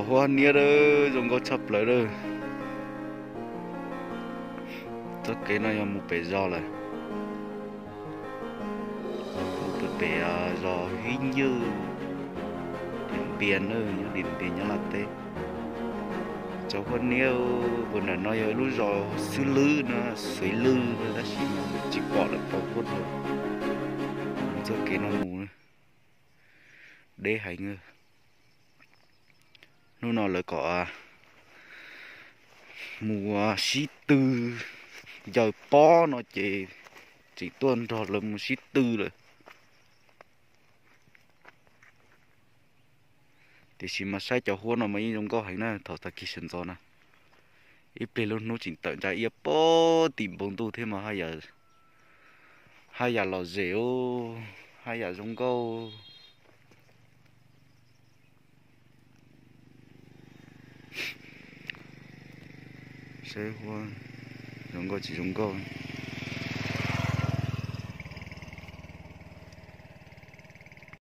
Huab niab lawm, zoo nkauj tshaj plaws lawm. Txoj kev no yog mus pem zos lawm. Mus pem zos Hib Ncwj, Diam Npias na, nyob Diam Npias Nyab Laj teb. Tsoom huab niab, puag nram no yog lub zos Xwb Lwb no, Xwb Lwb no, tab sis tsis pom lawm, pos huab rau. Txoj kev no mus deb heev. Hnub no lawv kom mus sib tw, yawg pob no ces tseem tuaj nrog lawv mus sib tw lawm. Tiam sis mas saib cov huab no mas yeej zoo nkauj heev na, thaum tag kis sawv ntxov na, ib pliag lub hnub tseem tawm ntsa iab pob tim npoo ntuj thiab mas haj yam lom zem, haj yam zoo nkauj. Saib huab zoo nkauj tsis zoo nkauj.